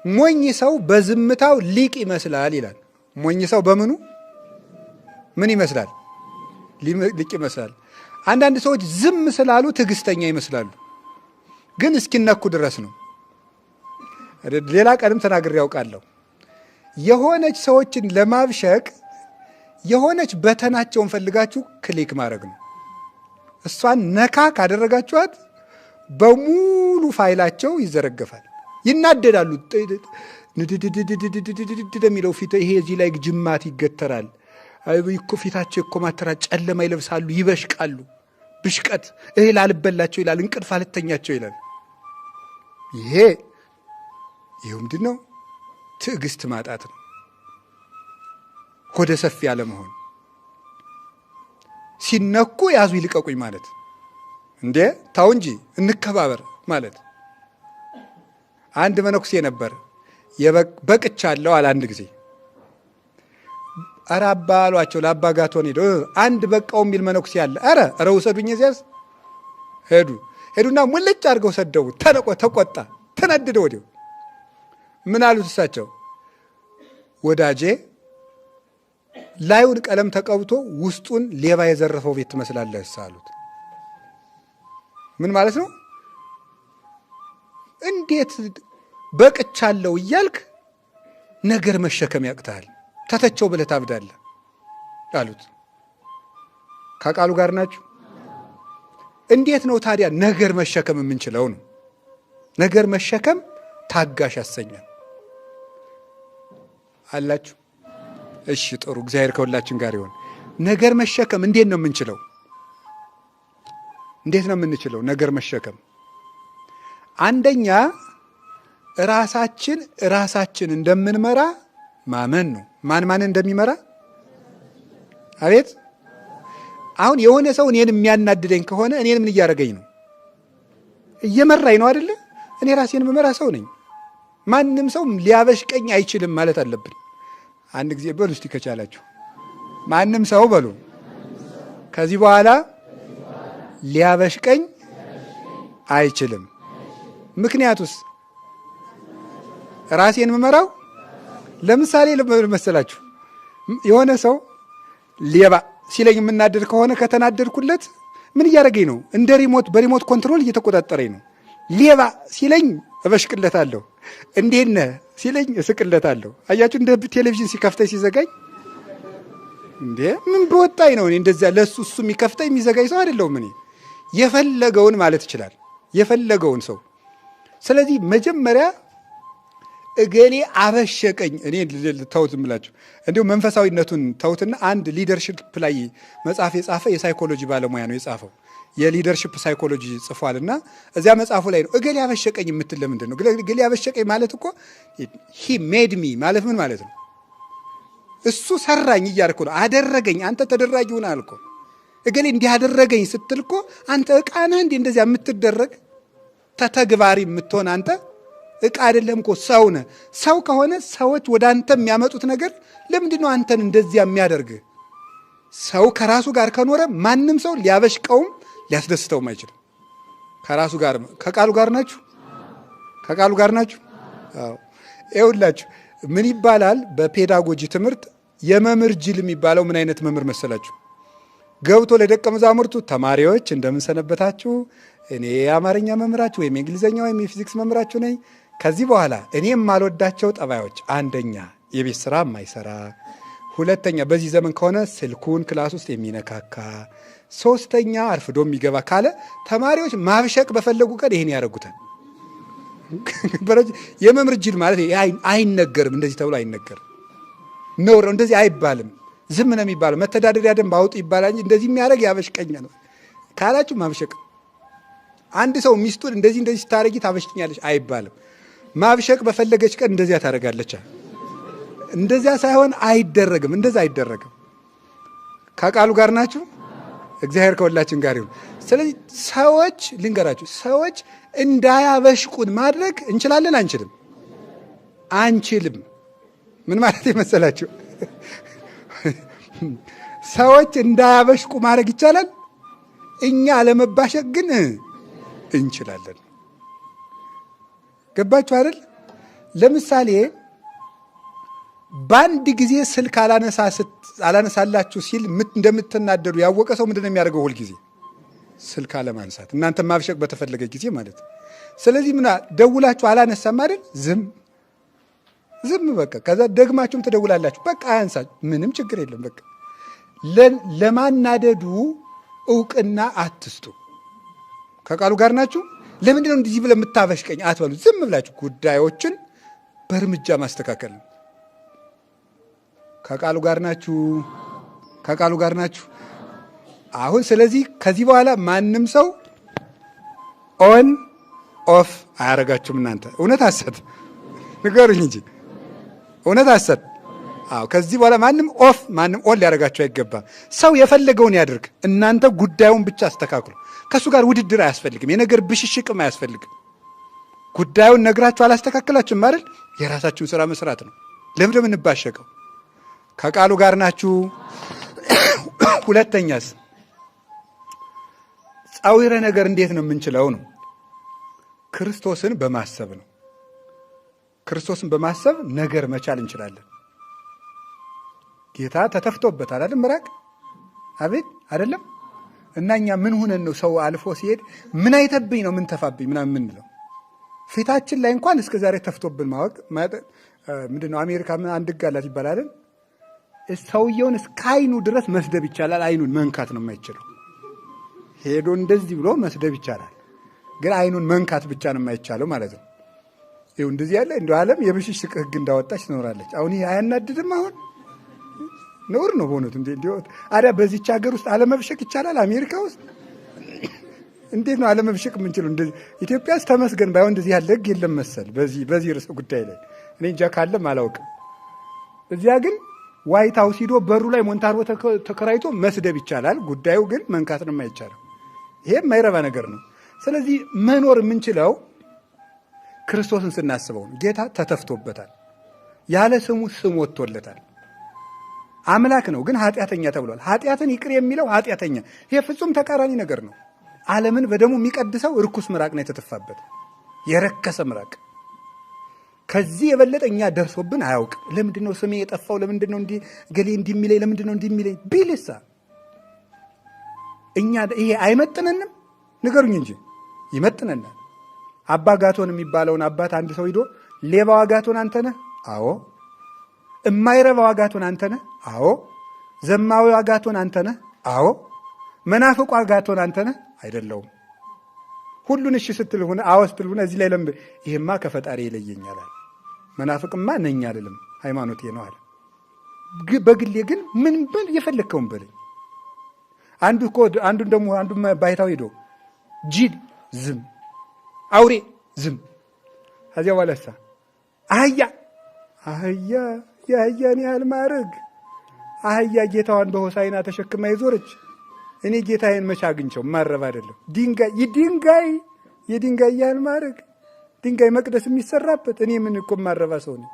ሞኝ ሰው በዝምታው ሊቅ ይመስላል ይላል። ሞኝ ሰው በምኑ ምን ይመስላል? ሊቅ ይመስላል። አንዳንድ ሰዎች ዝም ስላሉ ትዕግስተኛ ይመስላሉ፣ ግን እስኪነኩ ድረስ ነው። ሌላ ቀንም ተናግሬ ያውቃለሁ። የሆነች ሰዎችን ለማብሸቅ የሆነች button ኣቸውን ፈልጋችሁ click ማድረግ ነው። እሷን ነካ ካደረጋችኋት በሙሉ ፋይላቸው ይዘረገፋል። ይናደዳሉ። ንድድድድድድድድ የሚለው ፊት ይሄ እዚህ ላይ ጅማት ይገተራል። ፊታቸው ይኮማተራል። ጨለማ ይለብሳሉ፣ ይበሽቃሉ። ብሽቀት እህል አልበላቸው ይላል፣ እንቅልፍ አልተኛቸው ይላል። ይሄ ይኸው ምንድን ነው? ትዕግስት ማጣት ነው። ሆደ ሰፊ ያለመሆን፣ ሲነኩ ያዙ ይልቀቁኝ ማለት፣ እንዴ ታው እንጂ እንከባበር ማለት። አንድ መነኩሴ ነበር፣ በቅቻለሁ አለ አንድ ጊዜ። ኧረ አባ አሏቸው፣ ለአባ ጋቶን ሄደው አንድ በቃው የሚል መነኩሴ አለ። ኧረ ኧረ ውሰዱኝ። እዚያስ ሄዱ ሄዱና ሙልጭ አድርገው ሰደቡ። ተነቆ ተቆጣ፣ ተናደደ ወዲያው። ምን አሉት እሳቸው? ወዳጄ፣ ላዩን ቀለም ተቀብቶ ውስጡን ሌባ የዘረፈው ቤት ትመስላለህ አሉት። ምን ማለት ነው? እንዴት በቅቻለሁ እያልክ ነገር መሸከም ያቅትሃል? ተተቸው ብለህ ታብዳለህ አሉት። ከቃሉ ጋር ናችሁ? እንዴት ነው ታዲያ ነገር መሸከም የምንችለው ነው? ነገር መሸከም ታጋሽ ያሰኛል። አላችሁ? እሺ ጥሩ፣ እግዚአብሔር ከሁላችን ጋር ይሆን። ነገር መሸከም እንዴት ነው የምንችለው? እንዴት ነው የምንችለው ነገር መሸከም? አንደኛ ራሳችን ራሳችን እንደምንመራ ማመን ነው። ማን ማን እንደሚመራ? አቤት። አሁን የሆነ ሰው እኔን የሚያናድደኝ ከሆነ እኔን ምን እያደረገኝ ነው? እየመራኝ ነው አይደለ? እኔ ራሴን የምመራ ሰው ነኝ። ማንም ሰው ሊያበሽቀኝ አይችልም ማለት አለብን። አንድ ጊዜ በሉ እስቲ ከቻላችሁ፣ ማንም ሰው በሉ፣ ከዚህ በኋላ ሊያበሽቀኝ አይችልም። ምክንያቱስ ራሴን የምመራው። ለምሳሌ መሰላችሁ፣ የሆነ ሰው ሌባ ሲለኝ የምናደድ ከሆነ ከተናደድኩለት ምን እያደረገኝ ነው? እንደ remote በ remote control እየተቆጣጠረኝ ነው። ሌባ ሲለኝ እበሽቅለታለሁ። እንዴት ነህ ሲለኝ እስቅለታለሁ። አያችሁ፣ እንደ ቴሌቪዥን ሲከፍተኝ ሲዘጋኝ፣ እንዴ ምን በወጣኝ ነው እኔ እንደዚያ ለእሱ እሱ የሚከፍተኝ የሚዘጋኝ ሰው አይደለሁም። እኔ የፈለገውን ማለት ይችላል፣ የፈለገውን ሰው። ስለዚህ መጀመሪያ እገሌ አበሸቀኝ፣ እኔ ተውት እምላችሁ እንዲሁ መንፈሳዊነቱን ተውትና አንድ leadership ላይ መጽሐፍ የጻፈ የ psychology ባለሙያ ነው የጻፈው። የ leadership psychology ጽፏል እና እዚያ መጽሐፉ ላይ ነው እገሌ አበሸቀኝ የምትል ለምንድን ነው? እገሌ አበሸቀኝ ማለት እኮ he made me ማለት ምን ማለት ነው? እሱ ሰራኝ እያልኩ ነው። አደረገኝ፣ አንተ ተደራጊ ሆነሃል እኮ። እገሌ እንዲህ አደረገኝ ስትል እኮ አንተ ዕቃ ነህ እንዴ እንደዚያ የምትደረግ፣ ተተግባሪ የምትሆን? አንተ ዕቃ አይደለም እኮ፣ ሰው ነህ። ሰው ከሆነ ሰዎች ወደ አንተ የሚያመጡት ነገር ለምንድን ነው አንተን እንደዚያ የሚያደርግህ? ሰው ከራሱ ጋር ከኖረ ማንም ሰው ሊያበሽቀውም ሊያስደስተውም አይችልም። ከራሱ ጋር፣ ከቃሉ ጋር ናችሁ? ከቃሉ ጋር ናችሁ? አዎ። ይኸውላችሁ ምን ይባላል በ pedagogy ትምህርት፣ የመምህር ጅል የሚባለው ምን አይነት መምህር መሰላችሁ? ገብቶ ለደቀ መዛሙርቱ ተማሪዎች እንደምን ሰነበታችሁ? እኔ የአማርኛ መምህራችሁ ወይም የእንግሊዝኛ ወይም የፊዚክስ መምህራችሁ ነኝ። ከዚህ በኋላ እኔ የማልወዳቸው ጠባዮች አንደኛ የቤት ስራ የማይሰራ፣ ሁለተኛ በዚህ ዘመን ከሆነ ስልኩን class ውስጥ የሚነካካ፣ ሶስተኛ አርፍዶ የሚገባ ካለ ተማሪዎች ማብሸቅ በፈለጉ ቀን ይሄን ያደርጉታል። የመምህር ጅል ማለት አይነገርም፣ እንደዚህ ተብሎ አይነገርም። ነውር፣ እንደዚህ አይባልም። ዝም ነው የሚባለው። መተዳደሪያ ደንብ አውጡ ይባላል እንጂ እንደዚህ የሚያደርግ ያበሽቀኛል ካላችሁ ማብሸቅ። አንድ ሰው ሚስቱን እንደዚህ እንደዚህ ስታደርጊ ታበሽቅኛለች አይባልም። ማብሸቅ በፈለገች ቀን እንደዚያ ታደርጋለች። እንደዚያ ሳይሆን አይደረግም። እንደዛ አይደረግም። ከቃሉ ጋር ናችሁ። እግዚአብሔር ከሁላችን ጋር ይሁን። ስለዚህ ሰዎች፣ ልንገራችሁ፣ ሰዎች እንዳያበሽቁን ማድረግ እንችላለን አንችልም? አንችልም። ምን ማለት የመሰላችሁ? ሰዎች እንዳያበሽቁ ማድረግ ይቻላል። እኛ አለመባሸቅ ግን እንችላለን። ገባችሁ አይደል? ለምሳሌ በአንድ ጊዜ ስልክ አላነሳላችሁ ሲል እንደምትናደዱ ያወቀ ሰው ምንድን ነው የሚያደርገው? ሁልጊዜ ስልክ አለማንሳት፣ እናንተ ማብሸቅ በተፈለገ ጊዜ ማለት ነው። ስለዚህ ምና ደውላችሁ አላነሳም አይደል? ዝም ዝም በቃ። ከዛ ደግማችሁም ትደውላላችሁ። በቃ አያንሳ፣ ምንም ችግር የለም። በቃ ለማናደዱ እውቅና አትስጡ። ከቃሉ ጋር ናችሁ። ለምንድን ነው እንደዚህ ብለህ የምታበሽቀኝ አትበሉ። ዝም ብላችሁ ጉዳዮችን በእርምጃ ማስተካከል ነው። ከቃሉ ጋር ናችሁ። ከቃሉ ጋር ናችሁ። አሁን ስለዚህ ከዚህ በኋላ ማንም ሰው on off አያረጋችሁም። እናንተ እውነት ሐሰት ንገሩኝ እንጂ እውነት ሐሰት? አዎ፣ ከዚህ በኋላ ማንም off ማንም on ሊያደርጋችሁ አይገባም። ሰው የፈለገውን ያድርግ። እናንተ ጉዳዩን ብቻ አስተካክሉ። ከእሱ ጋር ውድድር አያስፈልግም። የነገር ብሽሽቅም አያስፈልግም። ጉዳዩን ነግራችሁ አላስተካክላችሁም አይደል? የራሳችሁን ስራ መስራት ነው። ለምንድን ነው የምንባሸቀው? ከቃሉ ጋር ናችሁ። ሁለተኛስ ጻዊረ ነገር እንዴት ነው የምንችለው ነው? ክርስቶስን በማሰብ ነው። ክርስቶስን በማሰብ ነገር መቻል እንችላለን። ጌታ ተተፍቶበታል አይደል? ምራቅ አቤት አይደለም? እና እኛ ምን ሆነን ነው ሰው አልፎ ሲሄድ ምን አይተብኝ ነው ምን ተፋብኝ ምናምን የምንለው? ፊታችን ላይ እንኳን እስከ ዛሬ ተፍቶብን ማወቅ ምንድን ነው? አሜሪካ ምን አንድ ሕግ አላት ይባላል። ሰውየውን እስከ አይኑ ድረስ መስደብ ይቻላል። አይኑን መንካት ነው የማይችለው። ሄዶ እንደዚህ ብሎ መስደብ ይቻላል፣ ግን አይኑን መንካት ብቻ ነው የማይቻለው ማለት ነው። ይኸው እንደዚህ ያለ እንደ ዓለም የብሽሽቅ ሕግ እንዳወጣች ትኖራለች። አሁን ይሄ አያናድድም? አሁን ነውር ነው በእውነቱ። እንዴ አዲያ በዚች ሀገር ውስጥ አለመብሸቅ ይቻላል? አሜሪካ ውስጥ እንዴት ነው አለመብሸቅ የምንችለው? እንደዚህ ኢትዮጵያስ ተመስገን ባይሆን እንደዚህ ያለ ሕግ የለም መሰል በዚህ ርዕሰ ጉዳይ ላይ እኔ እንጃ ካለም አላውቅም። እዚያ ግን ዋይት ሀውስ ሂዶ በሩ ላይ ሞንታርቦ ተከራይቶ መስደብ ይቻላል። ጉዳዩ ግን መንካት ነው የማይቻለው። ይሄ የማይረባ ነገር ነው። ስለዚህ መኖር የምንችለው ክርስቶስን ስናስበው ነው። ጌታ ተተፍቶበታል። ያለ ስሙ ስም ወጥቶለታል። አምላክ ነው ግን ኃጢአተኛ ተብሏል። ኃጢአትን ይቅር የሚለው ኃጢአተኛ። ይሄ ፍጹም ተቃራኒ ነገር ነው። ዓለምን በደሙ የሚቀድሰው እርኩስ ምራቅ ነው የተተፋበት፣ የረከሰ ምራቅ። ከዚህ የበለጠ እኛ ደርሶብን አያውቅም። ለምንድን ነው ስሜ የጠፋው? ለምንድን ነው እንዲህ ገሌ እንዲህ የሚለኝ? ለምንድን ነው እንዲህ የሚለኝ ቢልሳ እኛ ይሄ አይመጥነንም? ንገሩኝ እንጂ ይመጥነናል። አባ ጋቶን የሚባለውን አባት አንድ ሰው ሂዶ ሌባው አጋቶን አንተ ነህ? አዎ። እማይረባው አጋቶን አንተ ነህ? አዎ። ዘማዊው አጋቶን አንተ ነህ? አዎ። መናፍቁ አጋቶን አንተ ነህ? አይደለውም። ሁሉን እሺ ስትል ሆነ አዎ ስትል ሆነ እዚህ ላይ ለምን ይሄማ ከፈጣሪ ይለየኛል አለ። መናፍቅማ ነኝ አልልም፣ ሃይማኖቴ ነው አለ። በግሌ ግን ምን በል የፈለግከውን በለኝ። አንዱ እኮ አንዱን ደግሞ አንዱ ባይታው ሄዶ ጅል ዝም፣ አውሬ ዝም። ከዚያ በኋላሳ አህያ አህያ የአህያን ያህል ማዕረግ አህያ ጌታዋን በሆሳይና ተሸክማ የዞረች እኔ ጌታዬን መቼ አግኝቸው ማረብ አይደለም። ድንጋይ የድንጋይ የድንጋይ ያህል ማዕረግ ድንጋይ መቅደስ የሚሰራበት እኔ ምን እኮ ማረባ ሰው ነኝ።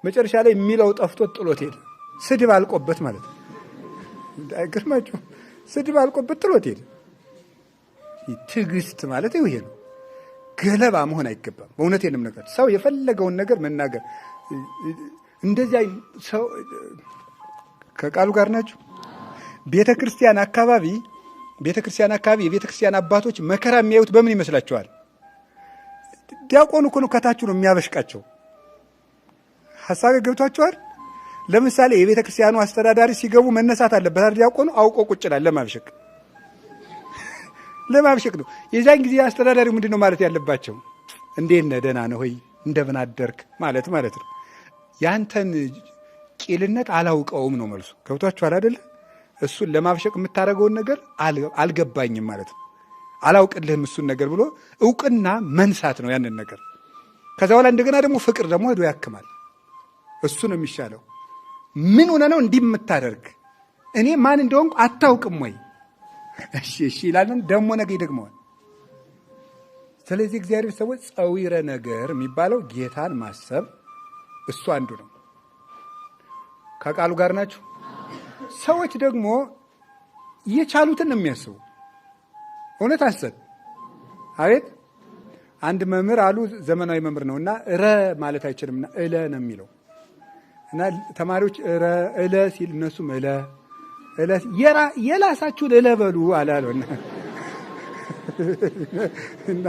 መጨረሻ ላይ የሚለው ጠፍቶት ጥሎት ሄደ። ስድብ አልቆበት ማለት ነው። አይገርማችሁም? ስድብ አልቆበት ጥሎት ሄደ። ትዕግስት ማለት ይሄ ነው። ገለባ መሆን አይገባም። በእውነቴን ነው የምነግራችሁ። ሰው የፈለገውን ነገር መናገር እንደዚያ ሰው ከቃሉ ጋር ናችሁ። ቤተ ክርስቲያን አካባቢ ቤተ ክርስቲያን አካባቢ የቤተ ክርስቲያን አባቶች መከራ የሚያዩት በምን ይመስላችኋል? ዲያቆኑ እኮ ነው ከታችሁ ነው የሚያበሽቃቸው። ሀሳቤ ገብቷችኋል? ለምሳሌ የቤተ ክርስቲያኑ አስተዳዳሪ ሲገቡ መነሳት አለበት አይደል? ዲያቆኑ አውቆ ቁጭ ይላል ለማብሸቅ ለማብሸቅ ነው። የዚያን ጊዜ አስተዳዳሪው ምንድን ነው ማለት ያለባቸው? እንዴት ነህ? ደህና ነህ ወይ? እንደምን አደርክ ማለት ማለት ነው። ያንተን ቂልነት አላውቀውም ነው መልሱ። ገብቷችኋል አይደለ? እሱን ለማብሸቅ የምታደርገውን ነገር አልገባኝም ማለት ነው። አላውቅልህም እሱን ነገር ብሎ እውቅና መንሳት ነው ያንን ነገር። ከዛ በኋላ እንደገና ደግሞ ፍቅር ደግሞ ሄዶ ያክማል። እሱ ነው የሚሻለው። ምን ሆነ ነው እንዲህ የምታደርግ? እኔ ማን እንደሆንኩ አታውቅም ወይ? እሺ እሺ ይላለን። ደግሞ ነገ ይደግመዋል። ስለዚህ እግዚአብሔር ሰዎች ጸዊረ ነገር የሚባለው ጌታን ማሰብ እሱ አንዱ ነው። ከቃሉ ጋር ናችሁ። ሰዎች ደግሞ የቻሉትን ነው የሚያስቡ። እውነት አሰብ አቤት። አንድ መምህር አሉ፣ ዘመናዊ መምህር ነው እና ረ ማለት አይችልምና እለ ነው የሚለው። እና ተማሪዎች ረ እለ ሲል እነሱም እለ እለ፣ የላሳችሁን እለ በሉ አለ አለው። እና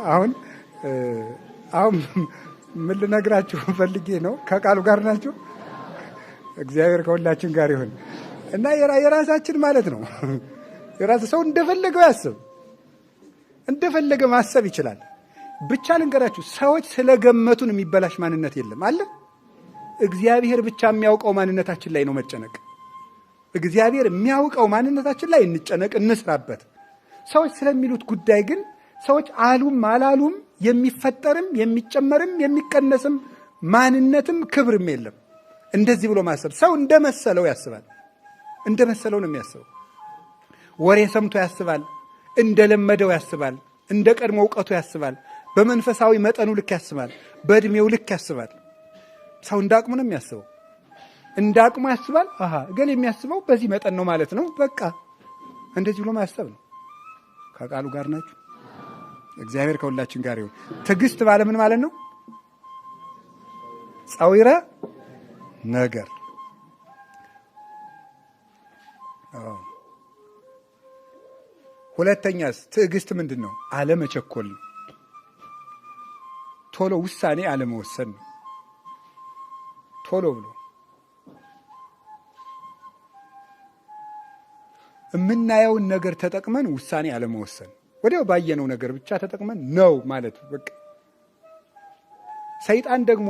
አሁን አሁን ምን ልነግራችሁ ፈልጌ ነው? ከቃሉ ጋር ናችሁ። እግዚአብሔር ከሁላችን ጋር ይሁን። እና የራሳችን ማለት ነው። የራስ ሰው እንደፈለገው ያስብ፣ እንደፈለገ ማሰብ ይችላል። ብቻ ልንገራችሁ፣ ሰዎች ስለገመቱን የሚበላሽ ማንነት የለም አለ። እግዚአብሔር ብቻ የሚያውቀው ማንነታችን ላይ ነው መጨነቅ። እግዚአብሔር የሚያውቀው ማንነታችን ላይ እንጨነቅ፣ እንስራበት። ሰዎች ስለሚሉት ጉዳይ ግን ሰዎች አሉም አላሉም የሚፈጠርም የሚጨመርም የሚቀነስም ማንነትም ክብርም የለም። እንደዚህ ብሎ ማሰብ፣ ሰው እንደመሰለው ያስባል። እንደመሰለው ነው የሚያስበው። ወሬ ሰምቶ ያስባል። እንደለመደው ያስባል። እንደ ቀድሞ እውቀቱ ያስባል። በመንፈሳዊ መጠኑ ልክ ያስባል። በእድሜው ልክ ያስባል። ሰው እንደ አቅሙ ነው የሚያስበው። እንደ አቅሙ ያስባል። አሃ፣ እገሌ የሚያስበው በዚህ መጠን ነው ማለት ነው። በቃ እንደዚህ ብሎ ማሰብ ነው። ከቃሉ ጋር ናችሁ። እግዚአብሔር ከሁላችን ጋር ይሁን። ትዕግስት ባለ ምን ማለት ነው? ጸዊረ ነገር። ሁለተኛስ ትዕግስት ምንድን ነው? አለመቸኮል ነው። ቶሎ ውሳኔ አለመወሰን ነው። ቶሎ ብሎ የምናየውን ነገር ተጠቅመን ውሳኔ አለመወሰን፣ ወዲያው ባየነው ነገር ብቻ ተጠቅመን ነው ማለት በቃ። ሰይጣን ደግሞ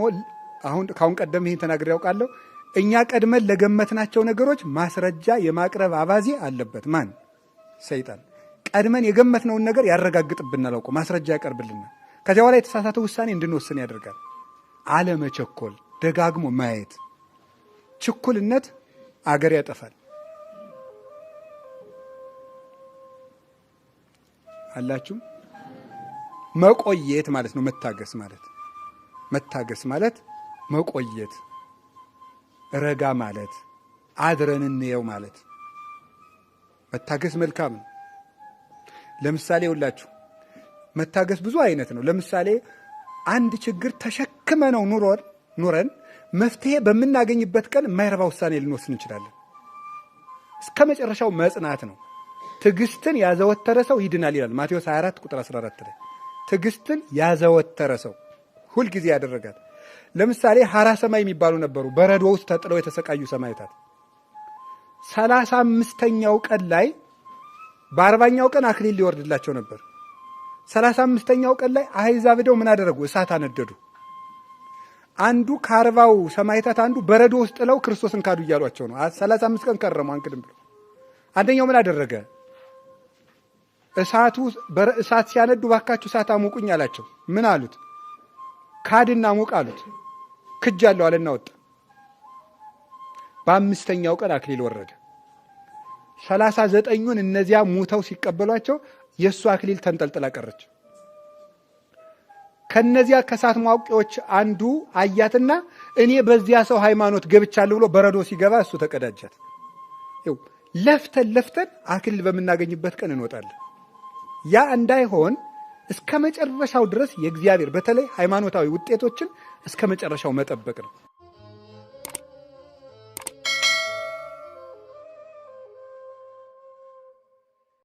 አሁን ካሁን ቀደም ይህን ተናግሬ ያውቃለሁ። እኛ ቀድመን ለገመትናቸው ነገሮች ማስረጃ የማቅረብ አባዜ አለበት። ማን? ሰይጣን። ቀድመን የገመትነውን ነገር ያረጋግጥብናል፣ አውቆ ማስረጃ ያቀርብልናል። ከዚያ በኋላ የተሳሳተ ውሳኔ እንድንወስን ያደርጋል። አለመቸኮል፣ ደጋግሞ ማየት። ችኩልነት አገር ያጠፋል። አላችሁ? መቆየት ማለት ነው። መታገስ ማለት፣ መታገስ ማለት መቆየት፣ ረጋ ማለት፣ አድረን እንየው ማለት። መታገስ መልካም ነው። ለምሳሌ ሁላችሁ መታገስ ብዙ አይነት ነው። ለምሳሌ አንድ ችግር ተሸክመነው ኑረን መፍትሄ በምናገኝበት ቀን የማይረባ ውሳኔ ልንወስን እንችላለን። እስከ መጨረሻው መጽናት ነው። ትዕግስትን ያዘወተረ ሰው ይድናል ይላል ማቴዎስ 24 ቁጥር 14 ላይ። ትዕግስትን ያዘወተረ ሰው፣ ሁልጊዜ ያደረጋት። ለምሳሌ ሐራ ሰማይ የሚባሉ ነበሩ፣ በረዶ ውስጥ ተጥለው የተሰቃዩ ሰማዕታት። 35ኛው ቀን ላይ፣ በ40ኛው ቀን አክሊል ሊወርድላቸው ነበር። 35ኛው ቀን ላይ አሕዛብ ሄደው ምን አደረጉ? እሳት አነደዱ። አንዱ ከ40ው ሰማዕታት አንዱ በረዶ ውስጥ ጥለው ክርስቶስን ካዱ እያሏቸው ነው። 35 ቀን ከረሙ አንክድም ብለው። አንደኛው ምን አደረገ? እሳቱ እሳት ሲያነዱ ባካችሁ እሳት አሙቁኝ አላቸው። ምን አሉት? ካድና ሙቅ አሉት። ክጃለሁ አለና ወጣ። በአምስተኛው ቀን አክሊል ወረደ። 39ኙን እነዚያ ሙተው ሲቀበሏቸው የእሱ አክሊል ተንጠልጥላ ቀረች። ከነዚያ ከእሳት ማውቂዎች አንዱ አያትና እኔ በዚያ ሰው ሃይማኖት ገብቻለሁ ብሎ በረዶ ሲገባ እሱ ተቀዳጃት። ለፍተን ለፍተን አክሊል በምናገኝበት ቀን እንወጣለን። ያ እንዳይሆን እስከ መጨረሻው ድረስ የእግዚአብሔር በተለይ ሃይማኖታዊ ውጤቶችን እስከ መጨረሻው መጠበቅ ነው።